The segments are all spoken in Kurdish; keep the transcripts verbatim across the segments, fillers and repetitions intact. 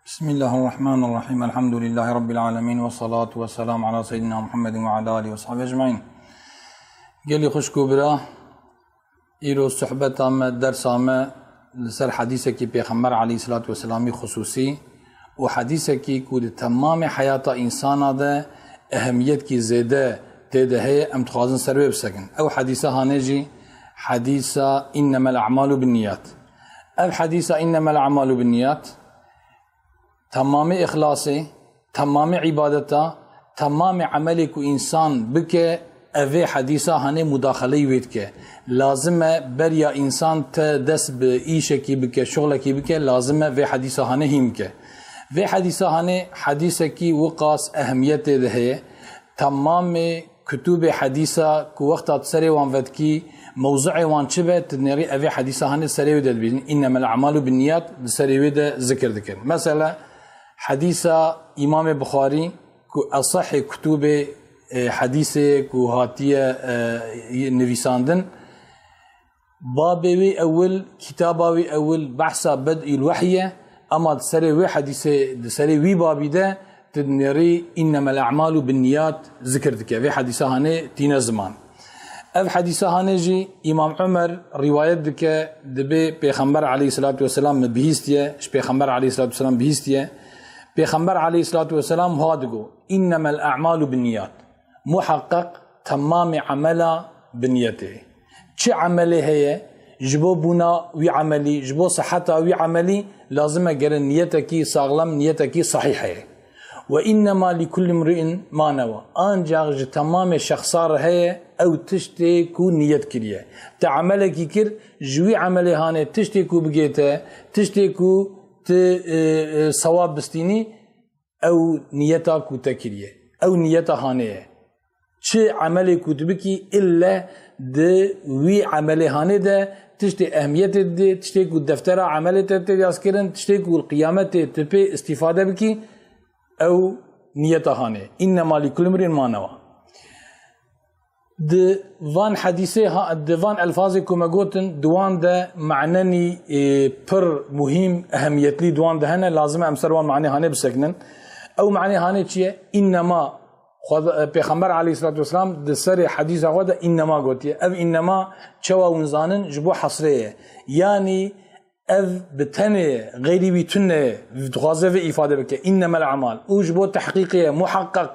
Bismillahirrahmanirrahim. Elhamdülillahi Rabbil alemin. Ve salatu ve selamu ala seyyidina Muhammedin ve ala alihi ve sahbihi ecmain. Gelî xwişk û bira, îro sohbeta me, dersa me li ser hedîsekî Pêxember aleyhisselatu vesselamî xusûsî û hedîsekî ku di temamê heyata însana de ehemîyetkî zêde tê de heye, em dixwazin ser wê bisekin. Ew hedîsa hanê jî hedîsa innemel a'malu binniyat. Ev hedîsa innemel a'malu binniyat temamê îxlasê, temamê îbadeta, temamê emelê ku însan bike, evê hedîsa hanê mudaxeleyî wê dike. Lazim e beriya însan te dest bi îşekî bike, şuxlekî bike, lazim e vê hedîsa hanê hîn bike. Vê hedîsa hanê hedîsekî wiqas ehemiyetê de heye. Temamê kutubê hedîsa ku wexta tu serê wan vedikî, mewzuê wan çi be, tu dinêrî evê hedîsa hanê serê wê de dibînin. Înnemel a'malu binniyat di serê wê de zikir dikin. Mesela, hedîsa Îmamê Buxarî ku esehê kutubê, e, hedîsê ku hatiye, e, nivîsandin, babê wî ewil, kitaba wî ewil behsa bed'îl wehy ye, ema di serê wê hedîsê, di serê wî babî de tu dinêrî înnemel a'malu binniyat zikir dike. Vê hedîsa hanê tîne ziman. Ev hedîsa hanê jî Îmam Omer rîwayet dike, dibê Pêxember aleyhisselatu vesselam min bihîstiye, ji Pêxember aleyhisselatu vesselam bihîstiye. Pêxember aleyhisselatu vesselam ha digo, "Înnemel a'malu binniyat." Muheqqeq temamê emela bi niyetê. Çi emelê heye, ji bo bûna wî emelî, ji bo siheta wî emelî, lazim e gere niyetekî saxlem, niyetekî sahîh heye. "Ve innema li kulli mri'in ma newa." Ancaq ji temamê şexsa re heye, ew tiştê ku niyet kiriye. Te emelekî kir, ji wî emelê hanê tiştê ku bigê te, tiştê ku ti, e, e, sewab bistînî, ew niyeta ku te kiriye. Ew niyeta hanê ye. Çi emelê ku tu bikî, ille di wî emelê hanê de tiştê ehmiyetê didê, tiştê ku deftera emelê te tê yazkirin, tiştê ku li qiyametê tu pê îstîfade bikî, ew niyeta hanê. "Înnema li kulli mri'in ma newa." Di van hedîsê ha-, di van elfazê ku me gotin, di wan de manenî, e, pir muhîm, ehemiyetli di wan de hene, lazim e em ser wan manê hanê bisekinin. Ew manê hanê çi ye? Înnema, Xweda-, e, Pêxember aleyhisselatu vesselam di serê hedîsa xwe de înnema gotiye. Ev înnema çawa hûn zanin? Ji bo hesrê ye. Yanî ev bi tenê ye, xeyrî wî tune ye, dixwaze vê îfade bike. Înnemel a'mal. Û ji bo tehqîqê ye, muheqqeq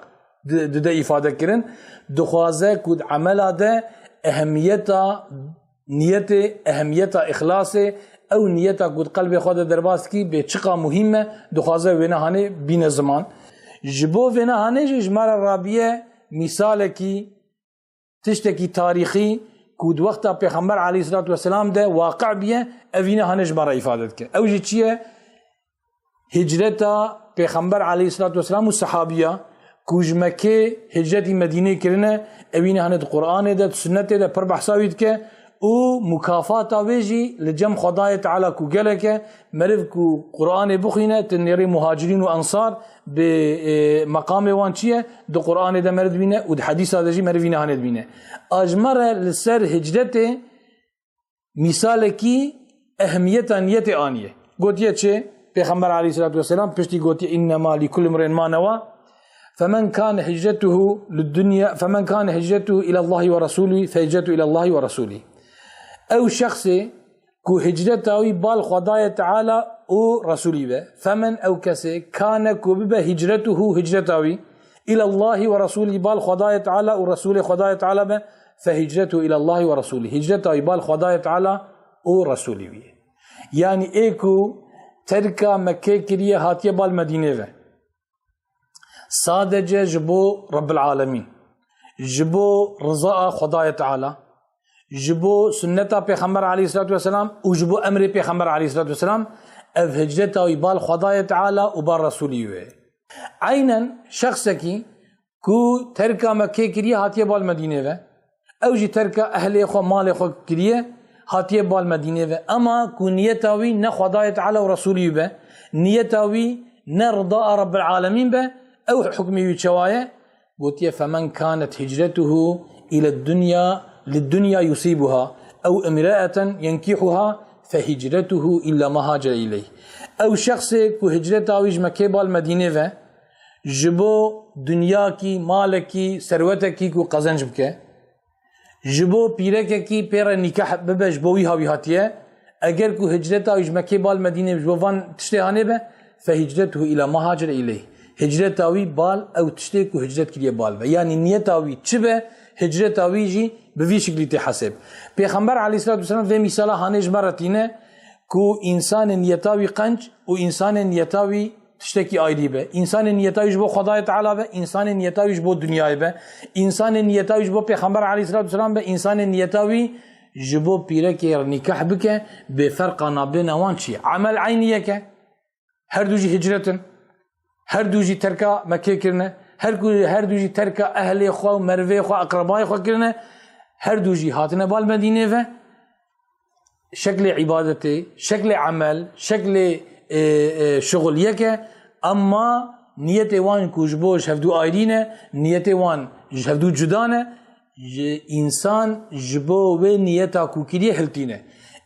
di-, dide îfade kirin. Dixwaze ku di emela de ehemiyeta niyetê, ehemiyeta îxlasê, ew niyeta ku di qelbê xwe de derbas dikî, bê çiqa muhîm e, dixwaze wêne hanê bîne ziman. Ji bo vêne hanê jî ji me re rabiye mîsalekî, tiştekî tarîxî ku di wexta Pêxember aleyhisselatu vesselam de waqi bîye, ev yine hanê ji me re îfade dike. Ew jî çi ye? Hicreta Pêxember aleyhisselatu vesselam û sehabiya ku ji Mekkê hicretî Medînê kirine, ew yine hanê di Qur'anê de, di sunnetê de pir behsa wî dike û mukafata wê jî li cem Xwedayê Teala ku gelek e, meriv ku Qur'anê bixwîne, tu nêrî muhacirîn û ensar bi, e, meqamê wan çi ye? Di Qur'anê de meriv dibîne û di hedîsa de jî meriv yine hanê dibîne. A ji me re li ser hicretê mîsalekî ehmiyeta niyetê aniye. Gotiye çi? Pêxember aleyhisselatu vesselam piştî gotiye, "Înnema li kulli mri'in ma newa." Femen kane hicretuhu lid-dunya, femen kane hicretuhu ilallahi ve rasulî, fe hicretu ilallahi ve rasulî. Ew şexsê ku hicreta wî bal Xwedayê Teala û Resûlî be. Femen, ew kesê, kane, ku bibe hicretuhu, hicreta wî, ilallahi ve Resûlî, bal Xwedayê Teala û Resûlê Xwedayê Teala be, fe hicretuhu ilallahi ve Resûlî. Hicreta wî bal Xwedayê Teala û Resûlî wî ye. Yanî ê ku terka Mekkê kiriye, hatiye bal Medînê ve. Sadece ji bo Rabbil Alemîn, ji bo rizaa Xwedayê Teala, ji bo sunneta Pêxember aleyhisselatu vesselam û ji bo emrê Pêxember aleyhisselatu vesselam, ev hicreta wî bal Xwedayê Teala û bal Resûlî wê. Eynen şexsekî ku terka Mekkê kiriye, hatiye bal Medînê ve. Ew jî terka ehlê xwe, malê xwe kiriye, hatiye bal Medînê ve. Ema ku niyeta wî ne Xwedayê Teala û Resûlî wî be, niyeta wî ne rida a Rabbil Alemîn be, ew hukmê wî çawa ye? Gotiye, "Femen kanet hicretuhu ile dunya, li dunya yusibuha, ew imraeten yenkihuha, فهجرته إلى ما هاجر إليه. Ew şexsê ku hicreta wî ji Mekkê bal Medînê ve, ji bo dinyakî, malekî, serwetekî ku qezenc bike, ji bo pîrekekî pê re nîkeh bibe, ji bo wî hawî hatiye, eger ku hicreta wî ji Mekkê bal Medînê ji bo van tiştê hanê be, فهجرته إلى ما هاجر إليه. Hicreta wî bal ew tiştê ku hicret kiriye bal be. Yanî niyeta wî çi be, hicreta wî jî bi vî şiklî tê hesêb. Pêxember aleyhissalatu vesselam vê mîsala hanê ji me re tîne ku însanê niyeta wî qenc û însanê niyeta wî tiştekî ayrî be. Însanê niyeta wî ji bo Xwedayê Teala be, însanê niyeta wî ji bo dinyayê be, însanê niyeta wî ji bo Pêxember aleyhissalatu vesselam be, însanê niyeta wî ji bo pîrekê re nîkeh bike, bêferqa nabêna wan çi ye? Emel eynî yek e. Her du jî hicret in. Her du jî terka Mekkê kirine. Her ku, her du jî terka ehlê xwe û merivê xwe, eqrebayê xwe kirine. Her du jî hatine bal Medînê ve. Şeklê îbadetê, şeklê emel, şeklê, e, e, şixul yek e. Emma niyetê wan ku ji bo ji hevdû ayrî ne, niyetê wan ji hevdû cuda ne. Ji însan ji bo wê niyeta ku kiriye hiltîne.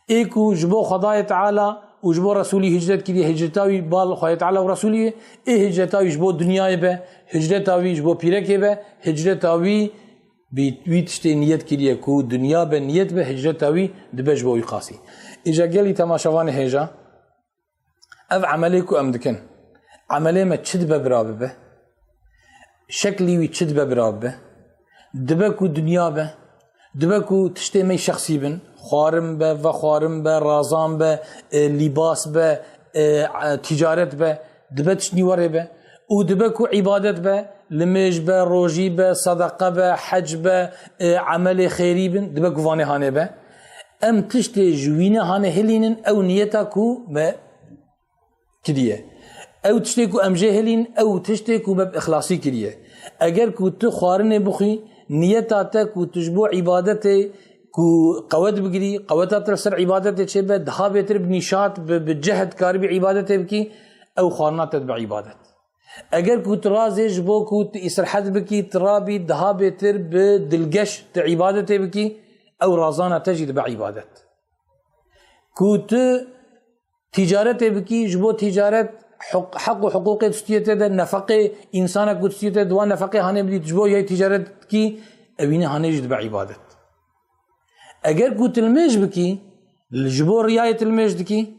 Ê ku ji bo Xwedayê Teala û ji bo Resûlî hicret kiriye, hicreta wî bal Xwedayê Teala û Resûlî ye. Ê hicreta wî ji bo dinyayê be, hicreta wî ji bo pîrekê be, hicreta wî bi wî tiştê niyet kiriye ku dinya be niyet be, hicreta wî dibe ji bo wî qasî. Îja gelî temaşevanê hêja, ev emelê ku em dikin, emelê me çi dibe bira bibe? Şeklî wî çi dibe bira bibe? Dibe ku dinya be, dibe ku tiştê me şexsî bin, xwarin be, vexwarin be, razan be, e, lîbas be, e, e, tîcaret be, dibe tiştnî werê be û dibe ku îbadet be, limêj be, rojî be, sedeqe be, hec be, e, emelê xêrî bin, dibe ku vanê hanê be. Em tiştê ji wîne hanê hilînin, ew niyeta ku me kiriye. Ew tiştê ku em jê hilîn, ew tiştê ku me bi ixlasî kiriye. Eger ku tu xwarinê bixwî, niyeta te ku tu ji bo îbadetê ku qewet bigirî, qeweta te li ser îbadetê çêbe, daha bêtir bi nîşat, bi, bi cehd karibî îbadetê bikî, ew xwarina te dibe îbadet. Eger ku tu razê ji bo ku tu îstirhet bikî, tu rabî daha bêtir bi dilgeş tu îbadetê bikî, ew razana te jî dibe îbadet. Ku tu tîcaretê bikî, ji bo tîcaret heq, heq û hiqûqê tiştiyê te de, nefeqê însana ku tiştiyê te di wan nefeqê hanê bidî, ji bo yay tîcaret dikî, evîne hanê jî dibe îbadet. Eger ku tu limêj bikî, ji bo riyayê tu limêj dikî.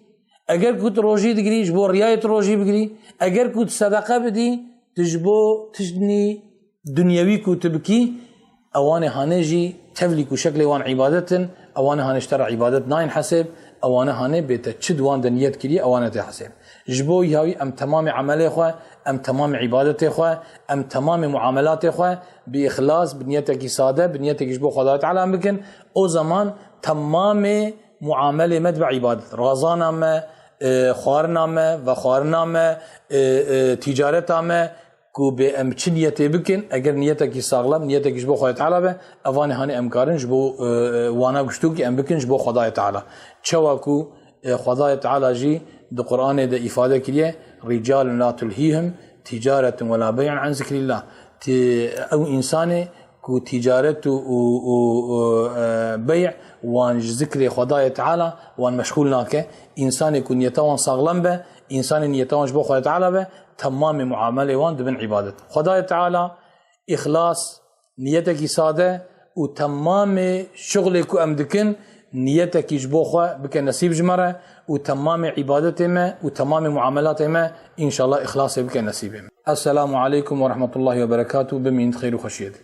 Eger ku tu rojî digirî, ji bo riyayê tu rojî bigirî. Eger ku tu sedeqe bidî, tu ji bo tiştnî dinyewî ku tu bikî, ewanê hanê jî tevlî ku şeklê wan îbadet in, ewanê hanê ji te re îbadet nayên hesêb, ewanê hanê bê te çi di wan de niyet kiriye, ewanê tê hesêb. Ji bo wî hawî em temamê emelê xwe, em temamê îbadetê xwe, em temamê muamelatê xwe bi îxlas, bi niyetekî sade, bi niyetekî ji bo Xwedayê Teala em bikin, o zaman temamê muamelê me dibe îbadet. Razana me, e, xwarina me, vexwarina me, e, e, tîcareta me, ku bê em çi niyetê bikin, eger niyetekî saxlem, niyetekî ji bo Xwedayê Teala be, evanê hanê em karin ji bo, e, e, wana guştokî em bikin ji bo Xwedayê Teala. Çawa ku, e, Xwedayê Teala jî di Qur'anê de îfade kiriye, "Ricalun la tulhihim ticaretun wela bey'un an zikrillah." Ti-, ew însanê ku tîcaret û, û, û, û, e, bey' wan ji zikrê Xwedayê Teala wan meşxûl nake. Însanê ku niyeta wan saxlem be, însanê niyeta wan ji bo Xwedayê Teala be, temamê muamelê wan dibin îbadet. Xwedayê Teala îxlas, niyetekî sade û temamê şixulê ku em dikin, niyetekî ji bo xwe bike nesîb ji me re û temamê îbadetê me û temamê muamelatê me, înşallah, îxlasê bike nesîbê me. Esselamu aleykum ve rahmetullahi ve berekatuh. Bimînin di xêr û xweşiyê de.